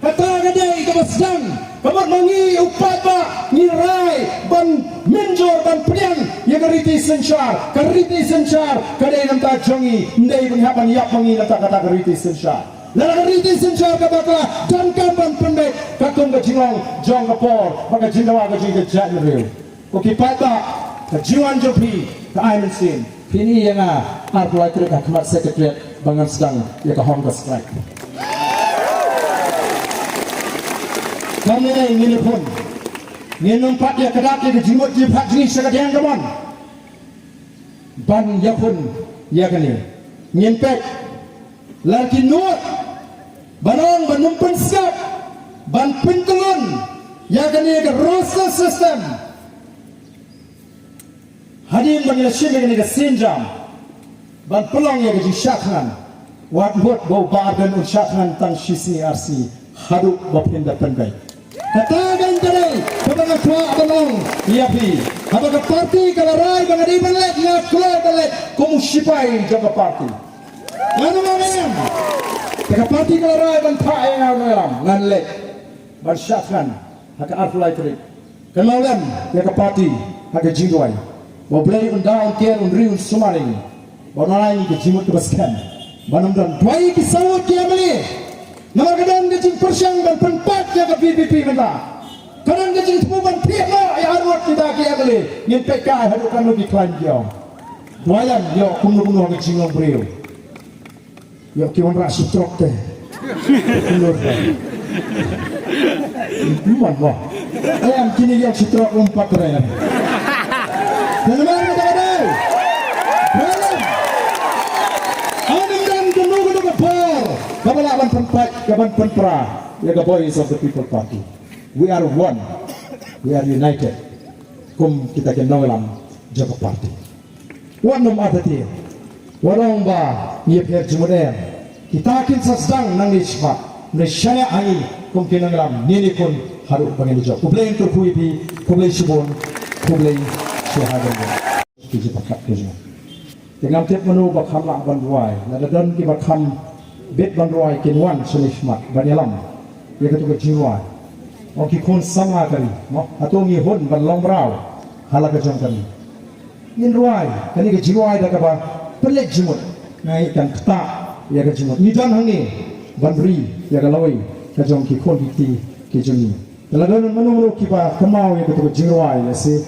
kata ka dei kaba sdang, kaba ma ngi u paidbah ngi rai ban mynjur ban pdiang ïa ka riti synshar, ka riti synshar ka dei na ka bynta jong ngi, ym dei ban hap ban ïap ma ngi na ka bynta kata ka riti synshar. Lada ka riti synshar ka bakla, donkam ban pynbeit, katkum ka jinglong jong ka por bad ka jingdawa ka jong ka jaitbynriew. Ko ki paidbah, ka jingwan jong phi ka ai mynsiem. Phin ïa nga arphew lai tarik ha khmat Secretariat ba ngan sdang ïa ka hunger strike. Kam ne ngin ïa khun, ngin ym pat ïa kdap ïa ka jingmut jingpyrkhat jong ngi sha ka diang ka mon ban ïakhun ïa kane. Ngin peit lada ki nud ban ong ban ym pynskhem, ban pyntyllun ïa kane ka roster system. Hadien ba ngi la shim ïa kane ka sienjam ban pynlong ïa ka jingshah thngan, wat mut ba u Bah Ardent un shah thngan tang shi sngi ar sngi haduh ba phin da pynbeit. Kata ka dei kaba nga kwah ban ong ïa phi. Haba ka party ka la rai ba nga dei ban leit, nga kloi ban leit kum u sipai jong ka party. Ngan ong ïa nga, te ka party ka la rai ban phah ïa nga, ngan leit ban shah thngan ha ka arphew lai tarik. Kynmaw lem ïa ka party ha ka jingduwai. Ba U Blei un da, un ker, un ri, un sumar ïa ngi, ba un ai ngi ka jingmut kaba skhem. Ban ym don, duwai ïa ki saw ngut ki M L A. Namar ka don ka jingpyrshang ban pynpait ïa ka V P P mynta. Ka don ka jingthmu ban thiah noh ïa arngut kita ki M L A. Ngin peit kai haduh katno ki khlaiñ ki ong. Duwai lem, ïoh kumno kumno ha ka jinglong briew. Ïoh ki wanrah shi trok te. Kumno te. Kumno mo. Em, kine ïoh shi trok, um pat re. Te namar kata ka dei, duwai lem. Ym don kano kano ka por kaba lah ban pynpait, ka ban pynpra ïa ka Voice of the People Party. We are one. We are united. Kum kita ki nongïalam jong ka party. Wat nym artatien. Wat ong ba ngi ïapher jingmut em. Kita kin sa sdang nangne shakhmat, nangne shaniah ha ngi kum ki nongïalam, ngin ïakhun haduh ba ngin ïajop. Khublei, ngin kyrkhu ïa phi. Khublei shibun. Khublei sha ha jong ngi. Ki jingpyrkhat ki jong. Te ngam tip mano ba kham lah ban rwai. Lada don kiba kham bit ban rwai, kin wan shane shakhmat ban ïalam ïa kato ka jingrwai. Ong ki khun samla ka ri, mo, hato ngi hun ban long mraw ha la ka jong ka ri? Ngin rwai kane ka jingrwai da kaba pynleit jingmut. Nga ngeit kan ktah ïa ka jingmut. Ngi don hangne ban ri ïa ka lawei ka jong ki khun ki kti ki jong ngi. Te lada don mano mano kiba kynmaw ïa kato ka jingrwai, lehse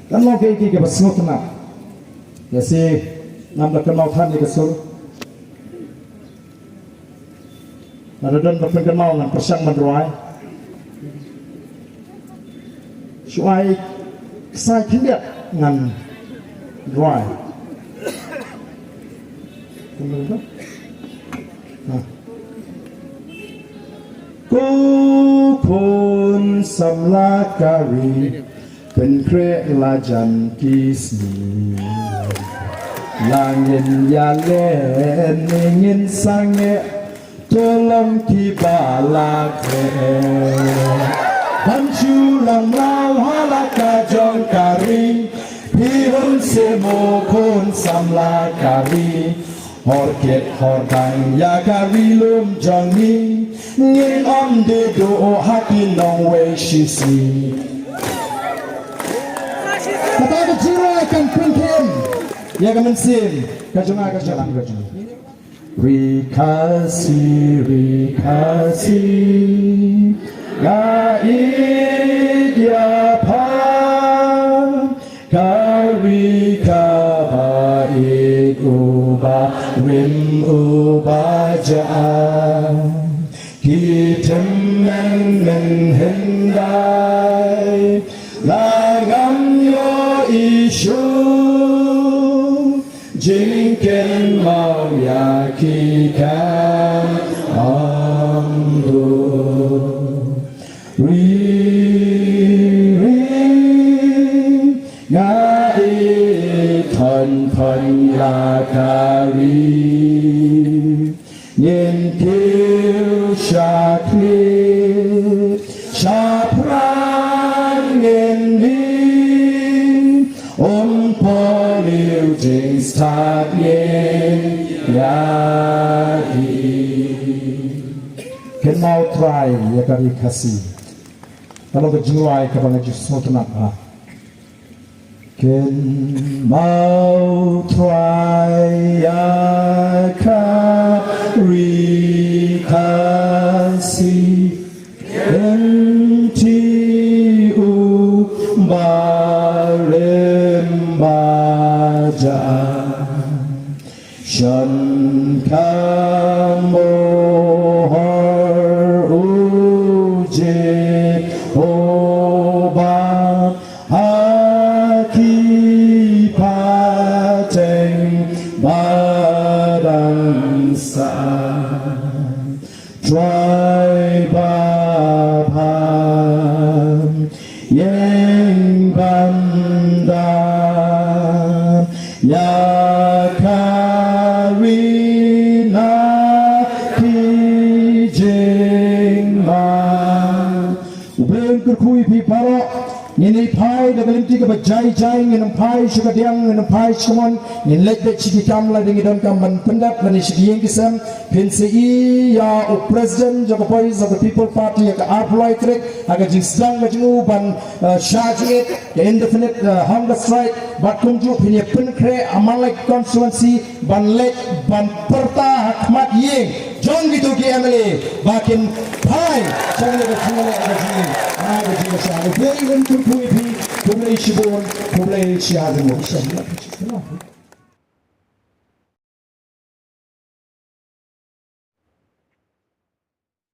kan long kaei kaei kaba sngewtynnat. Lehse ngam da kynmaw than ïa ka sur. Lada don ba pynkynmaw, ngan pyrshang ban rwai. Shu ai ksai khyndiat ngan rwai. Ha. Ko khun samla ka ri, pynkhreh la jan ki sngi. La ngin ïaleh ne ngin sangeh, to long kiba la khreh. Ban shu long mraw ha la ka jong ka ri, phi hun seh mo khun samla ka ri. Hor kit hor dang ïa ka ri lum jong ngi, ngin ym die duh ha ki nongwei shisngi. Kata ka jingrwai kan pynkhih ïa ka mynsiem ka jong nga, ka jong nga, ka jong nga. Ri Khasi, Ri Khasi, nga ïeit ïa pha. Ka ri kaba ïeit, uba rim uba jah, ki tymmen men hyndai la ngam ïohi shuh. Jingkynmaw ïa ki kan ym duh. Ri, ri, nga Ngin kiew shakri shaphrang ngin ning, um, por liu jingstad ngin ïaid. Kynmaw Trai ïa ka ri Khasi. Ka long ka jingrwai kaba nga ju sngewtynnat bha. Kynmaw Trai ïa ka ri Khasi, kynti u barim baja. Shen ka mohor u Jehobah ha ki pateng ba dang sah. Trai ba bha, ïeng ban da ïa ka ri na ki jingma. U Blei un kyrkhu ïa phi baroh. Ngin ïa phai da ka lynti kaba jai jai, ngin ym phai sha ka diang, ngin ym phai sha ka mon, ngin leit beit sha ki kam lada ngi donkam ban pyndep lane sha ki ïing ki sem. Phin sa ïohi ïa u President jong ka Voice of the People Party ha ka arphew lai tarik ha ka jingsdang ka jong u ban, eh, shah jingit, ka indefinite, eh, hunger strike, bad kumjuh phin ïa pynkhreh ha man la ki constituency ban leit ban pyrta ha khmat ïing jong kito ki M L A ba kin phai sha kane ka jingïaleh ka jingim. Nga ka jingïashem. U Blei un kyrkhu ïa phi. Khublei shibun. Khublei shihajar nguh.